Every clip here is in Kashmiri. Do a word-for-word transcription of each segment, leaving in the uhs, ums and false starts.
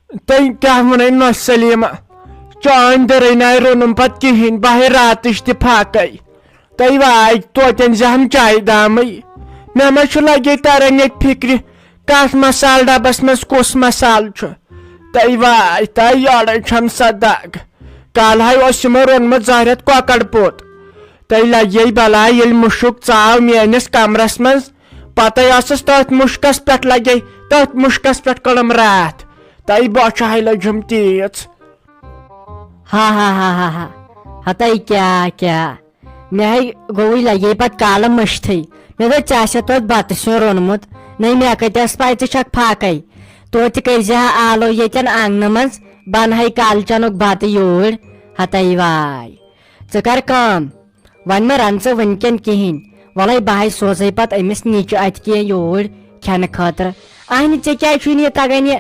تۄہہِ کیٛاہ وَنَے نۄش سلیٖمہ؟ چٲنۍ دٔرٕے نَے روٚنُم پَتہٕ کِہیٖنۍ، بہٕ ہے راتٕچ تہِ پھاکَے۔ تۄہہِ واے توتٮ۪ن زِ ہَم چایہِ دامٕے۔ مےٚ ما چھُ لَگے تَران ییٚتہِ فِکرِ، کَتھ مصالہٕ ڈَبَس منٛز کُس مصالہٕ چھُ؟ تۄہہِ واے، تۄہہِ یورَے چھَم سۄ دَگ۔ کالہٕ ہَے اوس یِمو روٚنمُت زہرٮ۪تھ کۄکَر پوٚت۔ تۄہہِ لَگے بَلاے ییٚلہِ مُشُک ژاو میٛٲنِس کَمرَس منٛز، پَتَے ٲسٕس تٔتھۍ مُشکَس پٮ۪ٹھ لَگے، تٔتھۍ مُشکَس پٮ۪ٹھ کٔڑٕم راتھ۔ تۄہہِ بۄچھِ ہَے لٔجِم تیٖژ۔ ہا ہا ہا ہا ہا۔ ہتاے کیٛاہ کیٛاہ۔ مےٚ ہے گوٚوُے لگے پتہٕ کالہٕ مٔشتھٕے۔ مےٚ دوٚپ، ژےٚ آسہِ توتہِ بتہٕ سیُن روٚنمُت۔ نٔے مےٚ کتہِ ٲس پاے ژٕ چھکھ فاقے۔ توتہِ کٔرۍ زِ ہا آلو ییٚتٮ۪ن آنگنہٕ منٛز، بنہٕ ہے کالچنُک بتہٕ یوٗرۍ۔ ہتاے واے۔ ژٕ کر کٲم، وۄنۍ مہ رن ژٕ وٕنکٮ۪ن کِہیٖنۍ۔ وَلَے بہٕ ہَے سوزَے پَتہٕ أمِس نِچہِ اَتہِ کینٛہہ یوٗرۍ کھٮ۪نہٕ خٲطرٕ۔ اہنہِ، ژےٚ کیٛازِ چھُے نہٕ یہِ تَگان یہِ،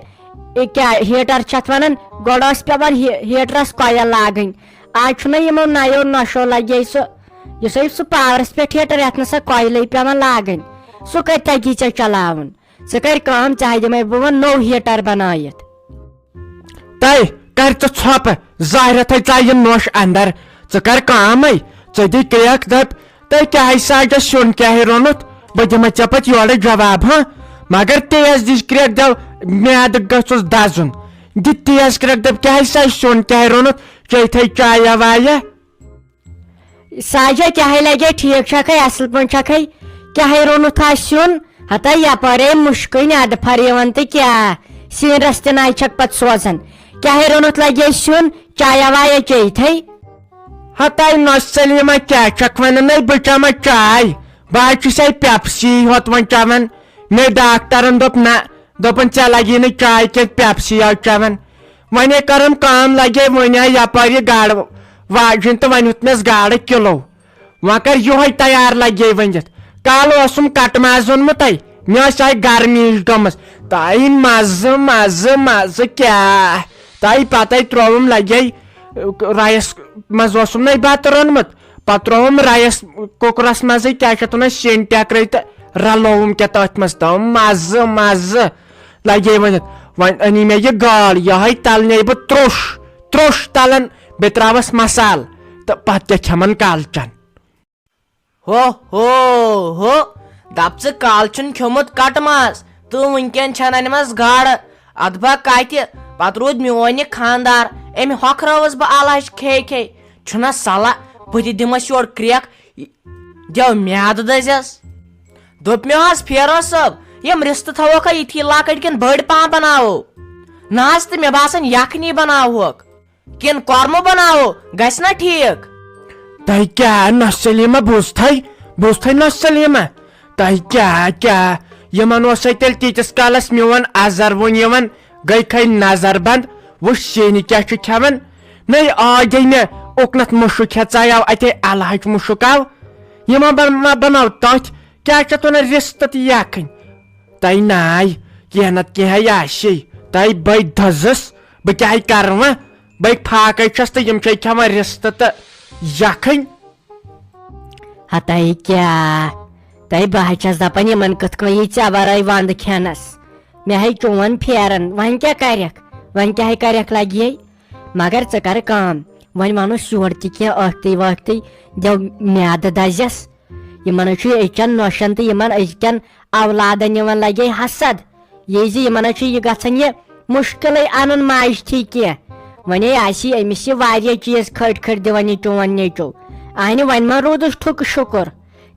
یہِ کیٛاہ ہیٖٹَر چھِ اَتھ وَنان؟ گۄڈٕ ٲس پٮ۪وان ہی-، ہیٖٹرَس کۄیِل لاگٕنۍ۔ آز چھُنہ یِمو نَیو نۄشو لَگے سُہ، یُس ہے سُہ پاورَس پٮ۪ٹھ ہیٖٹَر، یَتھ نہٕ سۄ کۄیِلٕے پٮ۪وان لاگٕنۍ۔ سُہ کَتہِ تَگی ژےٚ چَلاوُن؟ ژٕ کَر کٲم، ژےٚ ہَے دِمَے بہٕ وۄنۍ نوٚو ہیٖٹَر بَنٲیِتھ۔ تَے کَر ژٕ ژھۄپہٕ، ظاہرَتھَے ژایہِ یِم نوٚش اَندَر۔ ژٕ کَر کٲمٕے، ژٕ دِ کرٛٮ۪کھ دَپہِ، تۄہہِ کیٛاہ ہے ساجَس سیُن کیٛاہ ہے روٚنُتھ؟ بہٕ دِمَے ژےٚ پَتہٕ یورَے جواب، ہاں؟ مگر تیز دِج کرٛٮ۪کھ دٮ۪و، میٛادٕ گژھُس دَزُن۔ دِ تیز کرٛٮ۪کھ دَپہِ، کیٛاہ ہے ساجہِ سیُن کیٛاہ ہے روٚنُتھ؟ چیٚیہِ تھَے چایہ وایہ۔ ساجہ، کیٛاہ ہے لگے؟ ٹھیٖک چھکھے؟ اصل پٲٹھۍ چھکھے؟ کیٛاہ ہے روٚنُتھ آز سیُن؟ ہتا یپٲرۍ مُشکٕے نیادٕ پھر یِوان تہٕ کیٛاہ؟ سیٖنرس تہِ ناے چھکھ پتہٕ سوزان۔ کیٛاہ ہے روٚنُتھ لگے سیُن؟ چایہ وایہ چیٚیتھے؟ ہتاے نۄش سلیمہ، کیٛاہ چھکھ ونان؟ ہے بہٕ چمہ چاے، بہٕ حظ چھُسے پیپسی ہوت وۄنۍ چٮ۪وان۔ مےٚ ڈاکٹرن دوٚپ نہ، دوٚپُن، "ژےٚ لگی نہٕ چاے کینٛہہ، پیپسی یٲژ چٮ۪وان۔" وۄنۍ ہے کٔرٕم کٲم، لگے وۄنۍ آے یپٲرۍ یہِ گاڈٕ واجِنۍ تہٕ وۄنۍ ہیوٚت مےٚ گاڈٕ کِلو۔ وۄنۍ کر یِہوے تیار، لگے ؤنِتھ۔ کالہٕ اوسُم کٹہٕ ماز اوٚنمُت تۄہہِ، مےٚ ٲس آے گرمی ہِش گٔمٕژ۔ تۄہہِ مزٕ، مزٕ، مزٕ کیٛاہ؟ تۄہہِ پتے ترووُم لگے، رایس منٛز اوسُم نَے بتہٕ روٚنمُت۔ پتہٕ ترٛووُم رایس کُکرس منٛزٕے، کیٛاہ چھِ اتھ ونان، سِنۍ ٹٮ۪کرٕے تہٕ رلووُم کیٛاہ تٔتھۍ منٛز تہٕ مزٕ، مزٕ لگے ؤنِتھ۔ وۄنۍ أنی مےٚ یہِ گٲل، یہے تلنے بہٕ تروٚش، تروٚش تلان، بیٚیہِ تراوس مسالہٕ تہٕ پتہٕ کیٛاہ کھٮ۪من کالچن۔ ہو، ہو، ہو، دپ ژٕ کالہٕ چھُن کھیوٚمُت کٹہٕ ماز تہٕ وٕنکٮ۪ن چھَن انِمَس گاڈٕ۔ ادٕ بہ کتہِ، پتہٕ روٗد میون یہِ خاندار، أمۍ ہۄکھرٲوٕس بہٕ الہٕ ہَچہِ کھے کھے۔ چھُنہ صلاح، بہٕ تہِ دِمس یورٕ کرٛٮ۪کھ، دٮ۪و میادٕ دٔزٮ۪س۔ دوٚپ مےٚ حظ فیروز صٲب، یِم رِستہٕ تھاووکھا یِتھی لۄکٕٹۍ کِنہٕ بٔڑۍ پہم بناوو؟ نہ حظ، تہٕ مےٚ باسان یکھنی بناوہوکھ۔ کِنہٕ کۄرمہٕ بناوو، گژھِ نا ٹھیٖک؟ تۄہہِ کیٛاہ نۄش سلیمہ بوٗزتھے؟ بوٗزتھے نۄش سلیمہ؟ تۄہہِ کیٛاہ، کیٛاہ؟ یِمن اوسے تیٚلہِ تیٖتِس کالس میون ازر وُن یِوان، گٔے کھے نظر بنٛد، وٕچھ سِنۍ کیٛاہ چھُ کھٮ۪وان۔ نٔے آے گٔے مےٚ اُکنتھ مُشُک ہٮ۪ژایاو اتے الہٕ ہَچہِ مُشُک آو۔ یِمن بن-، ما بناو تٔتھۍ، کیٛاہ چھِ اتھ ونان، رِستہٕ تہٕ یکھٕنۍ؟ تۄہہِ ناے، کینٛہہ نتہٕ کینٛہہ ہے آسے۔ تۄہہِ بٔے دٔزٕس، بہٕ کیٛاہ ہے کرٕ وۄنۍ؟ بٔے فاقے چھَس تہٕ یِم چھے کھٮ۪وان رِستہٕ تہٕ یکھٕنۍ۔ ہتاے کیٛاہ؟ تۄہہِ بہٕ ہے چھَس دپان یِمن کِتھ کٔنۍ یی ژےٚ ورٲے ونٛدٕ کھٮ۪نس؟ مےٚ ہے چون پھیران، وۄنۍ کیٛاہ کرکھ؟ وۄنۍ کیٛاہ ہے کرکھ لگی ہے؟ مگر ژٕ کر کٲم، وۄنۍ ونُس یورٕ تہِ کینٛہہ ٲکھتٕے وٲکھتٕے، دٮ۪و میادٕ دزٮ۪س۔ یِمن حظ چھُ یہِ أزچٮ۪ن نۄشن تہٕ یِمن أزکٮ۪ن اولادن یِوان لگے حسد، یہِ زِ یِمن حظ چھُ یہِ گژھان یہِ مُشکِلٕے انُن ماجہِ تھی کینٛہہ۔ وۄنۍ آسی أمِس یہِ واریاہ چیٖز کھٔٹۍ کھٔٹۍ دِوان یہِ چون نیٚچو۔ اہنہِ وۄنۍ ما روٗدُس ٹھُکہٕ شُکُر،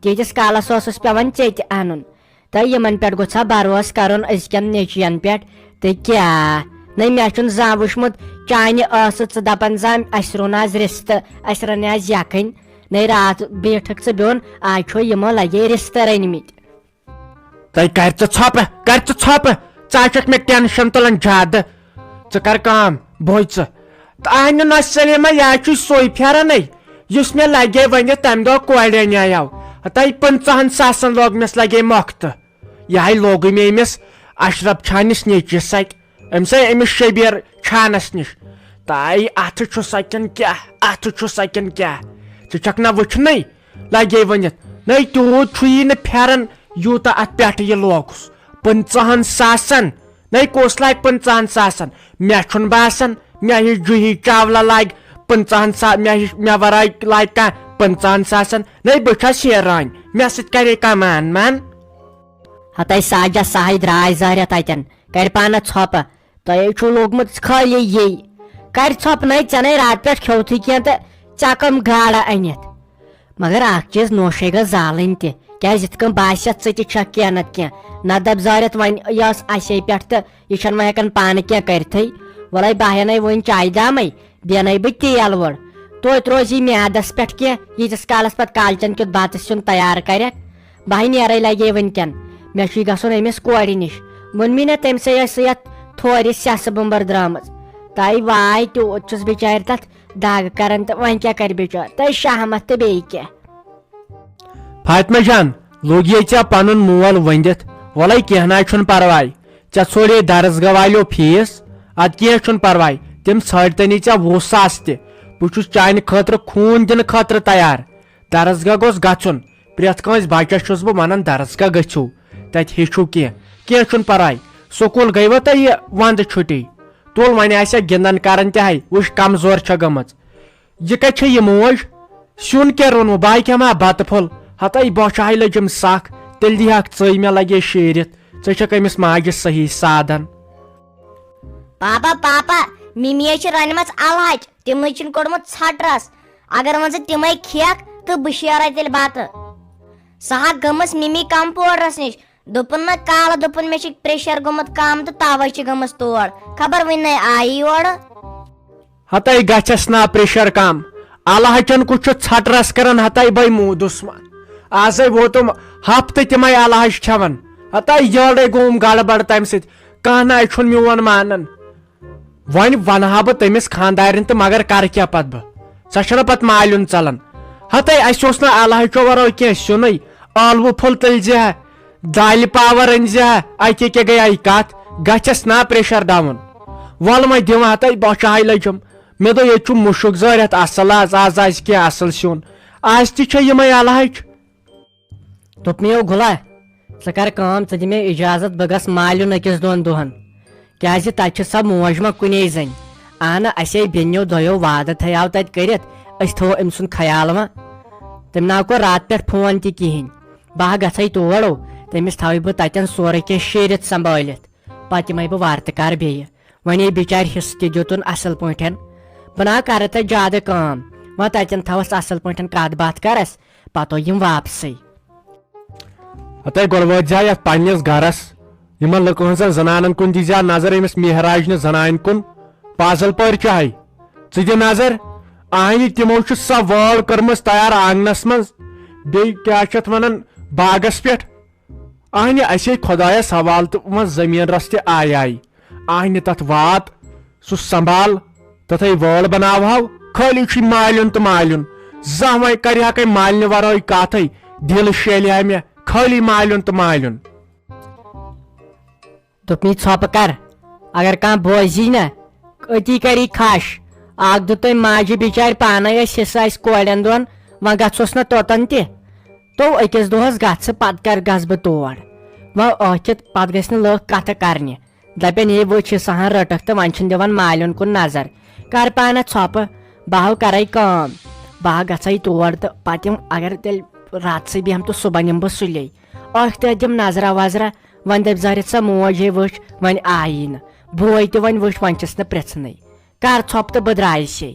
تیٖتِس کالس اوسُس پٮ۪وان ژیٚتہِ انُن۔ تہٕ یِمن پٮ۪ٹھ گوٚژھ ہا بھروسہٕ کرُن أزکٮ۪ن نیٚچوٮ۪ن پٮ۪ٹھ۔ تہٕ کیٛاہ؟ نَے مےٚ چھُنہٕ زانٛہہ وُچھمُت چانہِ ٲسہٕ ژٕ دپان زانٛہہ اَسہِ روٚن آز رِستہٕ، اَسہِ رَنہِ آز یَکھٕنۍ۔ نَے راتھ بیٖٹھٕکھ ژٕ بیوٚن، آز چھو یِمو لگے رِستہٕ رٔنۍمٕتۍ۔ تَے کَر ژٕ ژھۄپہٕ، کَر ژٕ ژھۄپہٕ، ژٕ ہا چھَکھ مےٚ ٹٮ۪نشَن تُلان زیادٕ۔ ژٕ کَر کٲم، بوے ژٕ۔ تہٕ اہنہِ نۄش سلیمہ، یہِ ہا چھُے سُے پھیرَنَے، یُس مےٚ لگے ؤنِتھ تَمہِ دۄہ کورِ اَنیٛاو۔ ہَتَے پٕنٛژٕہَن ساسَن لوگ مےٚ لگے مۄختہٕ۔ یہِ ہَے لوگُے مےٚ أمِس اشرف چھانِس نیٚچوِس سۭتۍ، أمِس ہے أمِس شبیر چھانَس نِش۔ تَے اَتھٕ چھُ سا کِنہٕ کیٛاہ، اَتھٕ چھُ سا کِنہٕ کیٛاہ؟ ژٕ چھَکھ نہ وٕچھنٕے، لگے ؤنِتھ۔ نَے تیوٗت چھُ یی نہٕ پھیران، یوٗتاہ اَتھ پٮ۪ٹھٕ یہِ لوگُس۔ پٕنٛژٕہَن ساسَن نَے کُس لاگہِ پٕنٛژٕہَن ساسَن؟ مےٚ چھُنہٕ باسان، مےٚ ہِش جوٗہی چاولہ لاگہِ پٕنٛژٕہَن سا-، مےٚ ہِش، مےٚ وَرٲے لاگہِ کانٛہہ پٕنٛژٕہَن ساسَن۔ نَے بہٕ چھَس حیران، مےٚ سۭتۍ کَرے کانٛہہ مان مان۔ ہَتَے ساجہ سہٕے درٛاے زہرٮ۪تھ اَتٮ۪ن، کَرِ پانَس ژھۄپہٕ۔ تۄہے چھُو لوٚگمُت خٲلی یی۔ کَرِ ژھۄپہٕ نَے، ژےٚ نَے راتہٕ پٮ۪ٹھ کھیوٚوتھٕے کینٛہہ تہٕ ژےٚ کَم گاڈٕ أنِتھ۔ مگر اکھ چیٖز، نوشے گٔژھ زالٕنۍ تہِ، کیازِ یِتھ کٔنۍ باسہِ یتھ ژٕ تہِ چھکھ کینٛہہ نتہٕ کینٛہہ۔ نہ دپ زٲرِتھ وۄنۍ یۄس اسے پٮ۪ٹھ تہٕ یہِ چھنہٕ وۄنۍ ہٮ۪کان پانہٕ کینٛہہ کٔرتھٕے۔ وۄلے بہٕ ہٮ۪نے وۄنۍ چایہِ دامے، بیٚیہِ انَے بہٕ تیل وۄڑ۔ توتہِ روزِ یہِ میادس پٮ۪ٹھ کینٛہہ، ییٖتِس کالس پتہٕ کالچن کیُتھ بتہٕ سیُن تیار کرٮ۪کھ۔ بہٕ ہاے نیرے لگے وٕنکٮ۪ن، مےٚ چھُے گژھُن أمِس کورِ نِش۔ ووٚن مےٚ نہ، تٔمۍ سٕے ٲس سۄ یتھ تھورِ سیٚسہٕ بُمبر درٲمٕژ۔ تاے واے تیوٗت چھُس بِچارِ تتھ دگ کران تہٕ وۄنۍ کیٛاہ کرِ بِچور؟ تہٕ شہمت تہٕ بیٚیہِ کیٛاہ؟ فاطمہ جان، لوٚگ یے ژےٚ پنُن مول ؤنِتھ؟ وَلَے کینٛہہ نہ چھُنہٕ پرواے، ژےٚ ژھوٚڑے درسگاہ والیو فیٖس، اَدٕ کینٛہہ چھُنہٕ پرواے، تِم ژھٲڑتَنی ژےٚ وُہ ساس تہِ۔ بہٕ چھُس چانہِ خٲطرٕ خوٗن دِنہٕ خٲطرٕ تیار۔ درسگاہ گوٚژھ گژھُن، پرٛٮ۪تھ کٲنٛسہِ بچس چھُس بہٕ ونان درسگاہ گٔژھِو، تتہِ ہیٚچھِو کینٛہہ۔ کینٛہہ چھُنہٕ پرواے، سکوٗل گٔیوٕ تۄہہِ یہِ ونٛدٕ چھُٹی؟ تُل وۄنۍ آسہِ گِنٛدان کران تہِ ہاے، وٕچھ کمزور چھےٚ گٔمٕژ۔ یہِ کتہِ چھےٚ یہِ موج؟ سیُن کیٛاہ روٚنوٕ؟ بہٕ ہاے کھٮ۪مہٕ ہا بتہٕ پھوٚل۔ ہتاے بۄچھِ ہاے لٔجِم سکھ، تیٚلہِ دی ہاکھ ژٕے مےٚ لگے شیٖرِتھ۔ ژٕ چھکھ أمِس ماجہِ صحیح سادن۔ پاپا، پاپا، مِمی چھِ رنِمژ الہٕ ہَچہِ، تِمنٕے چھِن کوٚڑمُت ژھٹہٕ رس۔ اگر وۄنۍ ژٕ تِمے کھیکھ تہٕ بہٕ شیرے تیٚلہِ بتہٕ۔ سۄ ہا گٔمٕژ مِمی کمپاوڈرس نِش، دوٚپُن نہ کالہٕ، دوٚپُن مےٚ چھُ پریشر گوٚمُت کم تہٕ توے چھِ گٔمٕژ تور۔ خبر وٕنہِ نے آیی یورٕ۔ ہتے گژھٮ۪س نا پریشر کم، الہٕ ہَچن کُس چھُ ژھٹہٕ رس کران؟ ہتے بے موٗدُس ما، ازے ووتُم ہفتہٕ تِمے الہٕ ہَچہِ کھٮ۪وان۔ ہتے یٔڑے گوٚوُم گڑبڑ تمہِ سۭتۍ، کانٛہہ نہ چھُنہٕ میون مانان۔ وۄنۍ ونہٕ ہا بہٕ تٔمِس خانٛدارٮ۪ن تہٕ مگر کرٕ کیٛاہ پتہٕ بہٕ؟ سۄ چھےٚ نہ پتہٕ مالیُن ژلان۔ ہتے اسہِ اوس نہٕ الہٕ ہَچو ورٲے کینٛہہ سیُنٕے، ٲلوٕ پھوٚل تٔلۍ زِ ہا، دالہِ پاور أنۍ زِ ہا، اتے کیٛاہ گٔیے کتھ؟ گژھٮ۪س نا پریشر ڈاوُن۔ ول وۄنۍ دِمہٕ ہتے بۄچھِ ہاے لٔجم۔ مےٚ دوٚپ ییٚتہِ چھُ مُشُک زٲرِتھ اصل، از، از آسہِ کینٛہہ اصل سیُن۔ از تہِ چھےٚ یِمے الہٕ ہَچہِ۔ دوٚپ مےٚ، یو گُلا، ژٕ کر کٲم، ژٕ دِ مےٚ اجازت، بہٕ گژھٕ مالیُن أکِس دۄن دۄہن۔ کیازِ تتہِ چھِ سۄ موج ما کُنے زٔنۍ۔ اہنہ، اسے بیٚنیو دۄیو وعدٕ تھیاو تتہِ کٔرِتھ، أسۍ تھاوو أمۍ سُنٛد خیال وۄنۍ۔ تٔمۍ نہ کوٚر راتہٕ پٮ۪ٹھ فون تہِ کِہینۍ۔ بہٕ ہا گژھے تور، تٔمِس تھاوٕ بہٕ تتٮ۪ن سورُے کینٛہہ شیٖرِتھ سنبھٲلِتھ۔ پتہٕ یِمے بہٕ وارٕ تہٕ کارٕ بیٚیہِ۔ وۄنۍ یہِ بِچارِ حصہٕ تہِ دیُتُن اصل پٲٹھۍ۔ بہٕ نہ کرٕ تتہِ زیادٕ کٲم، وۄنۍ تتٮ۪ن تھاوس اصل پٲٹھۍ کتھ باتھ کرس، پتہٕ یِم واپسٕے۔ ہتے گۄڈٕ وٲتۍ زِ ہا یتھ پننِس گرس، یِمن لُکہٕ ہٕنٛزن زنانن کُن دی زِ ہا نظر، أمِس مہراج نہِ زنانہِ کُن۔ پازل پٲرۍ چھُ ہاے، ژٕ دِ نظر، اہنہِ تِمو چھِ سۄ وٲر کٔرمٕژ تیار آنگنس منٛز، بیٚیہِ کیٛاہ چھِ اتھ ونان، باغس پٮ۪ٹھ۔ اہنہِ اسے خۄدایس حوالہٕ تہٕ وۄنۍ زٔمیٖن رس تہِ آے آے۔ اہنہِ تتھ وات، سُہ سنبھال، تتھے وٲر بناوہاو، خٲلی چھُے مالیُن تہٕ مالیُن۔ زانٛہہ وۄنۍ کرِ ہا کٲنٛہہ مالنہِ ورٲے کتھے، دِل شیلہِ ہا مےٚ، خٲلی مالیُن تہٕ مالیُن۔ دوٚپمَے ژھۄپہٕ کر، اگر کانٛہہ بوزی نہ، أتی کری کھش۔ اکھ دیُت تٔمۍ ماجہِ بِچارِ پانے اَسہِ حصہٕ اَسہِ کورٮ۪ن دۄن، وۄنۍ گژھوس نہ توٚتن تہِ۔ تو أکِس دۄہس گژھٕ، پتہٕ کر گژھٕ بہٕ تور۔ وۄنۍ ٲکھِتھ پتہٕ گژھِ نہٕ لٔکھ کتھٕ کرنہِ۔ دپن، ہے وٕچھ، حصہٕ ہن رٔٹکھ تہٕ وۄنۍ چھُنہٕ دِوان مالٮ۪ن کُن نظر۔ کر پانس ژھۄپہٕ، بہٕ ہا کرے کٲم۔ بہٕ ہا گژھے تور تہٕ پتہٕ یِم، اگر تیٚلہِ راتسٕے بیٚہم تہٕ صُبحن یِمہٕ بہٕ سُلے۔ ٲکھتہِ دِم نظرا وظرا، وۄنۍ دپہِ زٲرِتھ سۄ موج، ہے وٕچھ، وۄنۍ آیی نہٕ۔ بوے تہِ وۄنۍ وٕچھ، وۄنۍ چھِس نہٕ پرژھنٕے۔ کر ژھۄپہٕ تہٕ بہٕ درٛایسے۔